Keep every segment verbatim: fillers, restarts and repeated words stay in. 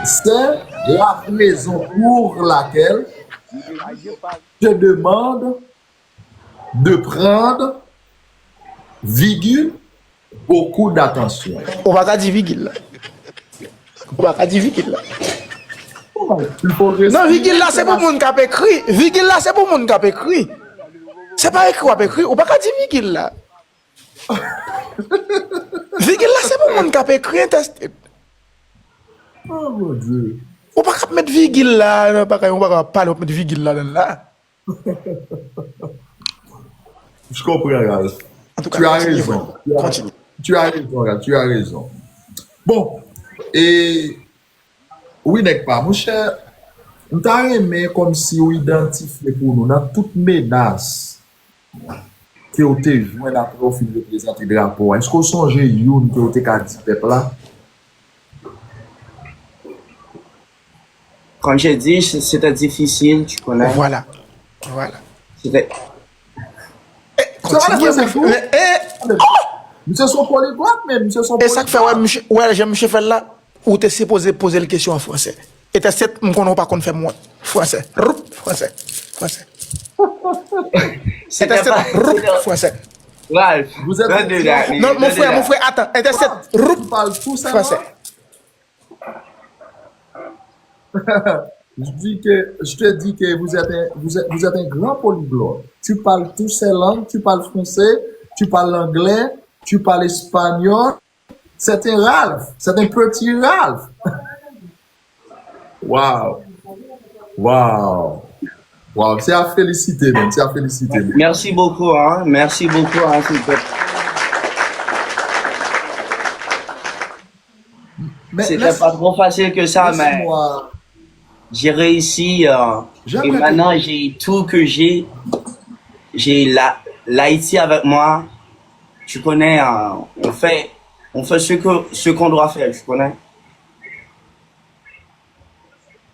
C'est la raison pour laquelle je demande de prendre virgule beaucoup d'attention. Ou pa ka di vigil la. Ou pa ka di vigil la. Il faut Non, vigil la se pou moun k ap ekri. Vigil la se pou moun k ap ekri. Se pa ekri w ap ekri. Ou pa ka di vigil la. Vigil la se pou moun k ap ekri entèstit. Oh mon Dieu. Ou pa ka met vigil la nan bagay, ou pa ka pale, ou met vigil la nan la. Je comprends, Ralph. En tout cas, Tu as continue, raison. frère. Continue. Tu as raison, Ralph, tu as raison. Bon, e wi, nèg pa, monchè, m ta renmen kòmsi ou idantifye pou nou nan tout menas ke ou te jwenn apre ou fin reprezante drapo a. Èske ou sonje youn ke ou te ka di pèp la? Comme j'ai dit, c'était difficile, tu connais. Voilà. Voilà. C'était Kontinye, Sa va, mon frère. Francisco? Men, eh, Misye se yon poliglòt, men misye se yon E sa k fè, wè, poliglòt. Misye, wè, jan misye fè l la, ou te sipoze poze l kesyon an fransè. Etèstit, m konnen ou pa konn fè m wont. Fransè. Roup, fransè. Fransè. C'était Etèstit, pas- roup, c'était- fransè. Ralph, Vous êtes donne de la- Non, mon donne de frère, la- mon frère, attends. Etèstit, roup, Tu parles tout fransè. seulement? Je dis que, je te dis que vous êtes un, vous êtes, vous êtes un grand polyglotte. Tu parles toutes ces langues, tu parles français, tu parles anglais, tu parles espagnol. C'est un Ralph, c'est un petit Ralph. Wow. Wow. Wow, c'est à féliciter, même, c'est à féliciter. Merci beaucoup, hein. Merci beaucoup, hein. C'était Mais, c'était laisse- pas trop facile que ça, mais laisse-moi- j'ai réussi. Euh, et J'aimerais que- maintenant, j'ai tout que j'ai. J'ai la, l'Haïti avec moi. Tu connais, euh, on fait, on fait ce que, ce qu'on doit faire, tu connais.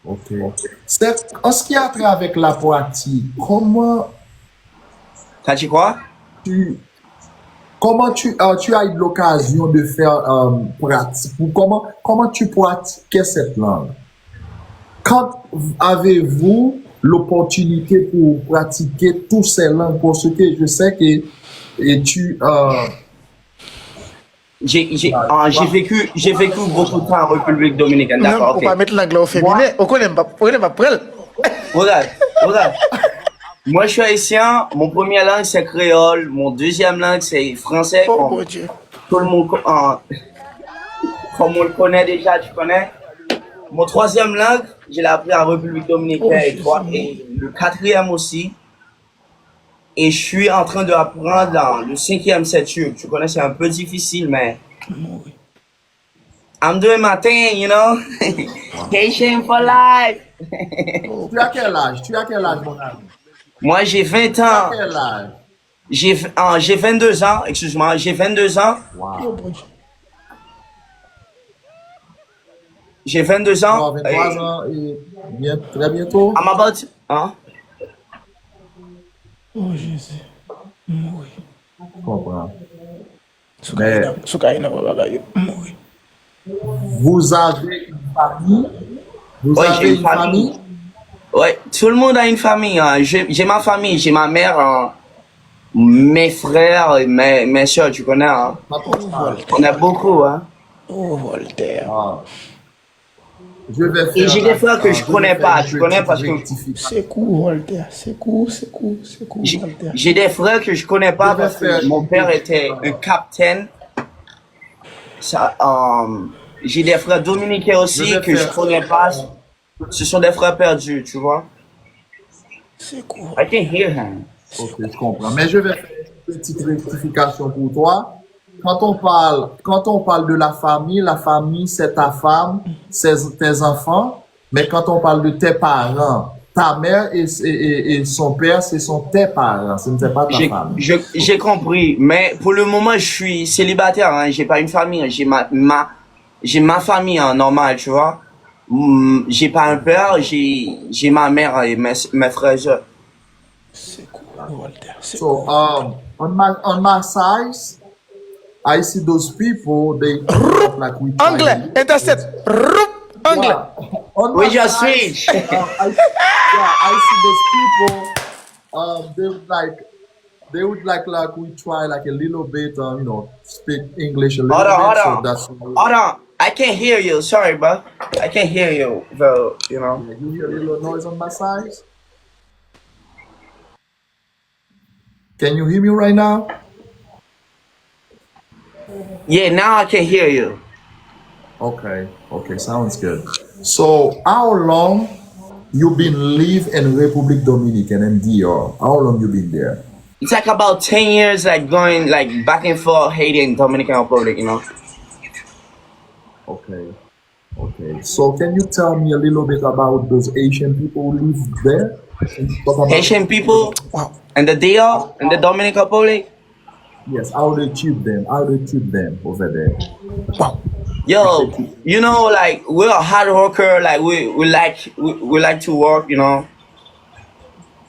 Ok. C'est, en ce qui a trait avec la pratique, comment T'as dit quoi? tu, comment tu, euh, tu as eu l'occasion de faire euh, pratique, ou comment, comment tu pratiquais cette langue? Quand avez-vous l'opportunité pour pratiquer toutes ces langues? Parce que je sais que et tu, euh, J'ai j'ai ah, j'ai vécu, j'ai vécu beaucoup de temps en République dominicaine, Non, d'accord, ou pa ok. Met lang la o feminen. Ou konnen m pa, ou konnen m pa pran l. Regarde, regarde. Moi, je suis haïtien, mon première langue, c'est créole, mon deuxième langue, c'est français, Oh, comme mon Dieu. tout le monde, co- euh, comme on le connaît déjà, tu connais. Mon troisième langue, je l'ai appris en République dominicaine, Oh, et, trois- Jésus. Et le quatrième aussi. Et je suis en train d'apprendre euh, le cinquième, c'est turc. Tu connais, c'est un peu difficile, mais I'm doing my thing, you know. Haitian for life. Tu as quel âge? Tu as quel âge, mon ami? Moi, j'ai vingt Tu as ans. Quel âge? J'ai ah, j'ai vingt-deux ans, excuse-moi, j'ai vingt-deux ans. Wow. J'ai vingt-deux ans. Bon, vingt-trois Et ans et bien, très bientôt. I'm about, hein? Oh, Jésus. M mouri. Je comprends. Sou Kayena, sou Kayena, wè bagay yo. M mouri. Vous avez une famille? Vous Oui, avez j'ai une une famille. famille? Oui, tout le monde a une famille, hein. J'ai j'ai ma famille, j'ai ma mère, hein, mes frères, et mes, mes soeurs, tu connais, hein. Pas trop ça. On a beaucoup, hein. Oh, Voltaire. Ah. Je vais Et j'ai faire des frères que la- je je vais connais faire pas, une tu connais, petite parce que rectification. Sekou, Voltaire. Sekou, sekou, sekou, J'ai Voltaire. j'ai des frères que je connais pas Je vais parce que faire mon une père petite- était un capitaine. Ça, euh, j'ai des frères dominicains Je aussi vais que je faire- connais pas. Ce sont des frères perdus, tu vois. Sekou. I can hear him. Ok, je comprends. Mais je vais faire une petite rectification pour toi. Quand on parle, quand on parle de la famille, la famille, c'est ta femme, ses, tes enfants. Mais quand on parle de tes parents, ta mère et, et, et, et son père, ce sont tes parents, ce n'est pas ta J'ai famille. je- j'ai compris, mais pour le moment, je suis célibataire, hein, j'ai pas une famille, hein, j'ai ma, ma, j'ai ma famille, hein, normale, tu vois. Hmm, j'ai pas un père, j'ai j'ai ma mère et mes, mes frères et sœurs. Sekou, Voltaire. Sekou. So, um, on my on my side, I see those people, they talk like we Anglè, entèstit. Roup, Wow. On We my just side, switch. uh, I, yeah, I see those people. Um, they would like, they would like, like we try like a little bit, um, you know, speak English a little Hold on, bit. hold So on. that's why. Hold on. I can't hear you. Sorry, bro. I can't hear you, bro. You know. Yeah, you hear a little noise on my side? Can you hear me right now? Yeah, now I can hear you. Okay, okay, sounds good. So, how long you been live in Republic Dominican and D R? How long you been there? It's like about ten years, like going like back and forth, Haiti and Dominican Republic, you know. Okay, okay. So, can you tell me a little bit about those Haitian people who live there? Can you talk about Haitian people Wow. And the D R, and the Dominican Republic. Yes, how they treat them? How they treat them over there? Wow. Yo, you know, like, we're a hard worker. Like, we we like we, we like to work. You know,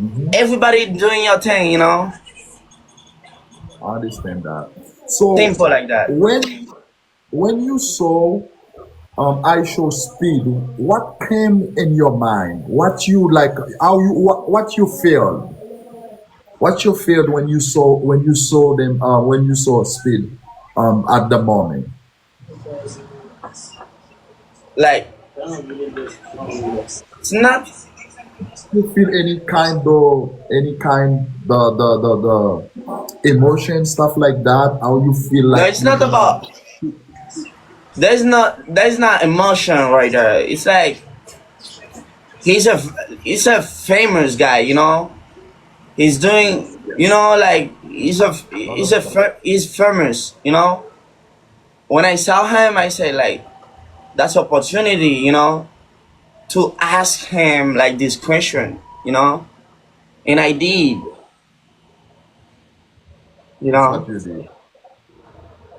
Mhm. Everybody doing your thing. You know, I understand that. So simple like that. when when you saw um I Show Speed, what came in your mind? What you like? How you what, what you feel? What you feel when you saw when you saw them uh, when you saw Speed um at the moment? Like, it's not. You feel any kind of any kind the the the, the emotion stuff like that? How you feel like? No, it's not about. There's not. There's not emotion right there. It's like he's a he's a famous guy. You know, he's doing. You know, like he's a he's a fa- he's famous. You know, when I saw him, I said like, that's opportunity. You know, to ask him like this question. You know, and I did. You know. What you did?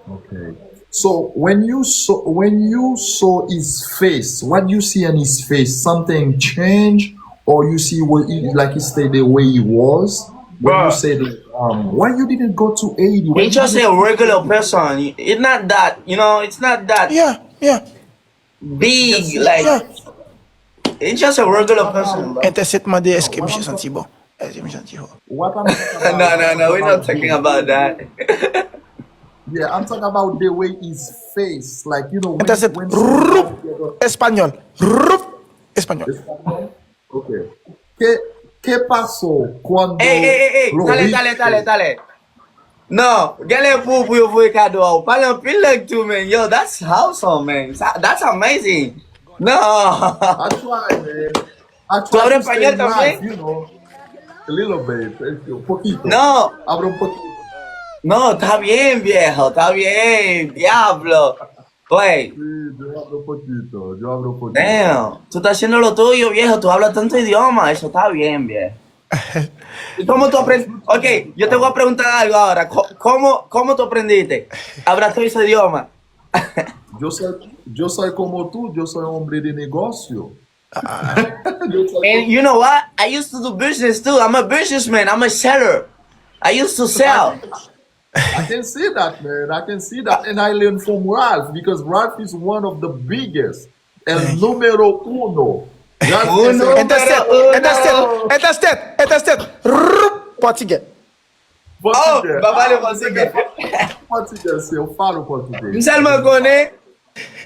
Okay. So when you saw when you saw his face, what you see in his face? Something changed, or you see what he, like he stay the way he was? When you Bruh. Said, um, why you didn't go to Haiti? Why He's you just didn't a regular person. It's not that, you know, it's not that Yeah, yeah. Big. Like, Yeah. It's just a regular person, bro. Entèsèt mande èske misye santi bon. Èske misye santi bon. What I'm talking No, no, no, we're not talking about that. Yeah, I'm talking about the way his face, like you know, when, Entèsèt when rup, espanyòl. Rup, espanyòl. Okay. ¿Qué, qué pasó cuando Hey, hey, hey, hey, lo talè, viste? Talè, talè, talè. No, genlè pou pou yo voye kado a ou. Pale anpil lang tou, man. Yo, that's awesome, man. Sa- That's amazing. No. I try, man. I ¿Tú try hablas to stay español live, también? You know. A little bit, thank you. Poquito. No. Hablo un poquito. No, está bien, viejo, está bien, diablo. Güey, Sí, yo hablo poquito, yo hablo poquito. Damn, tú estás haciendo lo tuyo, viejo. Tú hablas tanto idioma, eso está bien, viejo. ¿Y cómo tú aprendes? Ok, yo te voy a preguntar algo ahora. Co- ¿Cómo, cómo tú aprendiste? ¿Hablas todo ese idioma? Yo soy, yo soy como tú, yo soy hombre de negocio. Yo soy And you know what? I used to do business too. I'm a businessman. I'm a seller. I used to sell. I can see that, man. I can see that. And I learned from Ralph because Ralph is one of the biggest. El número uno. Ralph is Uno. a Entèsèt, Uno. Entèsèt, Entèsèt, Entèsèt. Rup, pòtigè. Oh, Portugais. Baba le Portugais. Portugais, se yo pale portugais. M sèlman konnen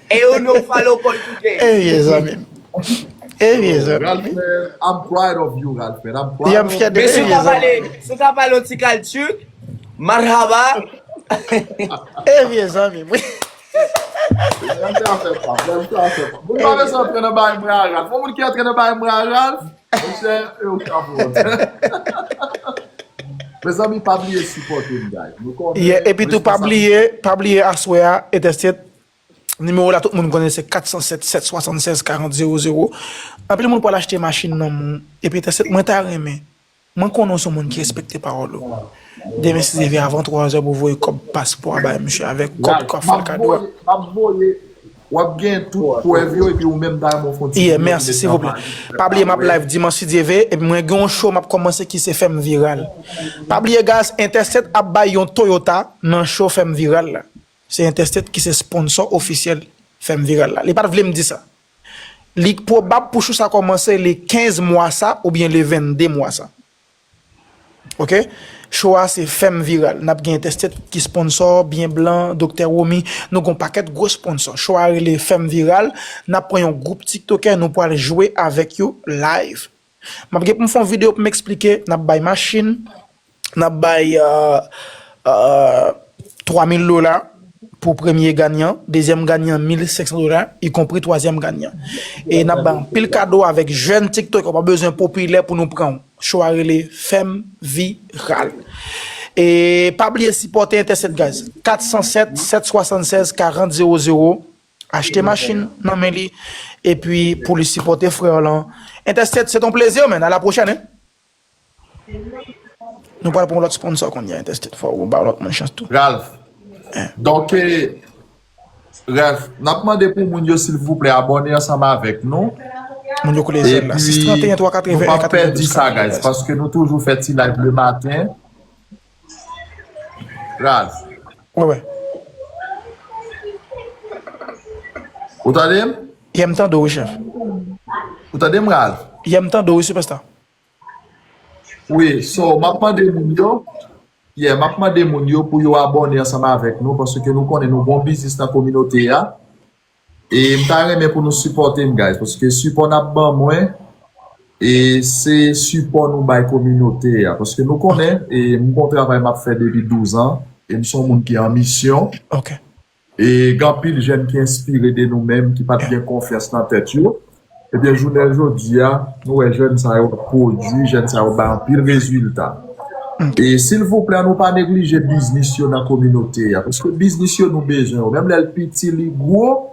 e yo nou pale pòtugè. E vye zanmi m. E vye zanmi Ralph, m. Man, I'm proud of you, Ralph, man. I'm proud Yeah, m of fyè de Men si e w vye ka pale, zanmi m. Si w ka pale yon ti kal turk, marhaba. E vye zanmi m. Ralph te afè pa, Ralph te afè pa. Moun pa bezwen antre nan bay mwen a Ralph. Fò moun ki antre nan bay mwen a Ralph, monchè, e ou ka pwòt. Mezanmi, pa bliye sipòte m, guys. Nou konnen Yeah, epi tou pa responsab- bliye, pa bliye aswè a, Entèsèt, nimewo la tout moun konnen se kat san sèt, sèt swasannsèz, karant, zewo zewo. Anpil moun pral achte machin nan men w. Epi Entèsèt, mwen ta renmen. Mwen konnen w se yon moun ki respekte pawòl ou. Demen si Dye vle avan twazè pou voye kòb paspò a bay misye avèk kòb Ralph, kòfè kado a. M ap voye, w ap gen tout prèv yo, epi ou menm Diamond fon ti Yeah, videyo mèsi, ki silvouplè. travay. Pa bliye, m ap live dimanch si Dye vle, epi mwen gen yon show m ap kòmanse ki se Fè m Viral. Pa bliye, guys, Entèsèt ap bay yon Toyota nan show Fè m Viral la. Se Entèsèt ki se sponsò ofisyèl Fè m Viral la. Li pa t vle m di sa. Li pwobab pou show sa kòmanse le kenz mwa sa oubyen le vennde mwa sa. Ok? Show a se Fè m Viral. N ap gen Interstate ki sponsor, Byen Blan, Doktè Romy. Nou gon pakèt gwo sponsor. Show a rele Fè m Viral. N ap pran yon gwoup tiktokè, nou pral jwe avèk yo live. M ap gen pou m fè yon videyo pou m eksplike. N ap bay machin, n ap bay euh, euh, twa mil dola pou premye ganyan, dezyèm ganyan mil senk san dola, ikonpri twazyèm ganyan. E n ap bay anpil kado avèk jèn TikTok, ou pa bezwen popilè pou nou pran w. Show a rele Fè m Viral. E pa bliye sipòte Interstate, guys. Kat san sèt, sèt swasannsèz, karant zewo zewo. Achte machin nan men li. Epi pou li sipòte frè w lan. Interstate, se ton plezi, men. A la pwochèn, hein? Nou pral pran lòt sponsor kounye a, Interstate. Fò ou ba lòt moun chans tou. Ralph. Donk, eh, Ralph, n ap mande pou moun yo, silvouplè, abòne ansanm avèk nou. Moun yo koule zèl la. Sis trant et un, twa katreven, nou pa pèdi sa, guys, paske nou toujou fè ti live le maten. Ralph. Wè, wè. Ou tande m? Yeah, m tande w, wi, chèf. Ou tande m, Ralph? Yeah, m tande w, wi, sipèsta. Wi, so, m ap mande moun yo, yeah, m ap mande moun yo pou yo abòne ansanm avèk nou, paske nou konnen nou gon biznis nan kominote a. E m ta renmen pou nou sipòte m, guys, paske sipò n ap ban mwen, e se sipò nou bay kominote a. Paske nou konnen, e m gon travay m ap fè depi douz an, e m se yon moun ki an misyon. Ok. E gen anpil jèn ki enspire de nou menm, ki pa t gen konfyans nan tèt yo. Ebyen, jounen jodi a, nou wè jèn sa yo ap pwodui, jèn sa yo bay anpil rezilta. E silvouplè, nou pa neglije biznis yo nan kominote a. Paske biznis yo nou bezwen yo. Menm lè l piti, li gwo,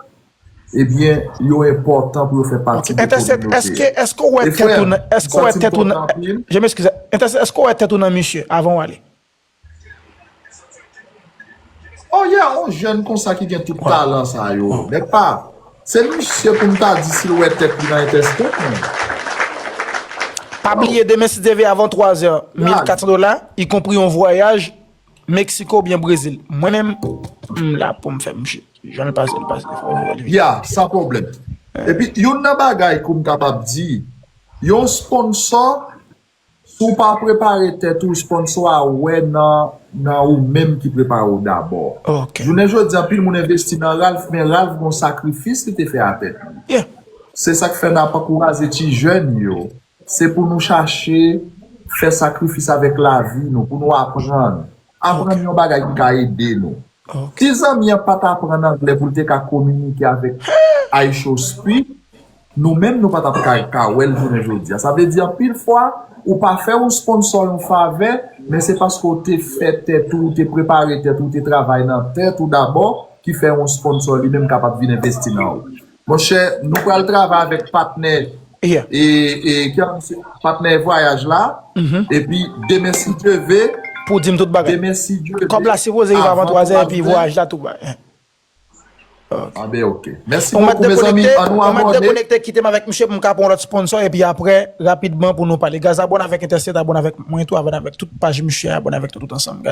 ebyen, yo enpòtan pou yo fè pati de kominote a. Èske, èske w wè tèt ou nan, èske w wè tèt ou nan, je m'excuse, Interstate, èske w wè tèt ou nan misye avan w ale? Oh yeah, yon jèn konsa ki gen tout talan sa yo. Nèg pa, se misye pou m ta di si l wè tèt li nan Interstate, men. Pa bliye, demen, si Dye vle, avan twazè, mil kat san dola, ikonpri yon vwayaj Meksiko oubyen Brezil. Mwen menm, m la pou m fè misye. Jan l pase, l pase. Fò w wè l vini. Ya, san pwoblèm. Epi, youn nan bagay ke m kapab di, yon sponsò, si w pa prepare tèt ou, sponsò a wè nan, nan ou menm ki prepare w dabò. Ok. Jounen jodi a, anpil moun envesti nan Ralph, men Ralph gon sakrifis li te fè a tèt li. Yeah. Se sa k fè n ap ankouraje ti jèn yo. Se pou nou chache fè sakrifis avèk lavi nou, pou nou aprann. Aprann yon bagay ki ka ede nou. Ok. Si zanmi an pa t aprann anglè pou l te ka kominike avèk Aisha Speak, nou menm nou pa t ap ka, ka wè l jounen jodi a. Sa vle di anpil fwa, ou pa fè yon sponsò yon favè, men se paske w te fè tèt ou, ou te prepare tèt ou, ou te travay nan tèt ou dabò, ki fè yon sponsò li menm kapab vin envesti nan ou. Monchè, nou pral travay avèk patnè Yeah. e, e ki ap patnè vwayaj la. Epi demen si Dye vle, Pou di m tout bagay. Demen si Dye vle, Kòb la sipoze rive avan avan twazè twazè, epi vwayaj la tou bay. Anben, ok. Mèsi Ou mèt bokou, mezanmi. Dekonekte, An nou ou mèt abòne. Dekonekte, Dekonekte, kite m avèk misye pou m ka pran lòt sponsò, epi apre, rapidman pou nou pale. Guys, abòne avèk Interstate, abòne avèk mwen tou, abòne avèk tout paj misye, abòne avèk tout, tout ansanm, guys.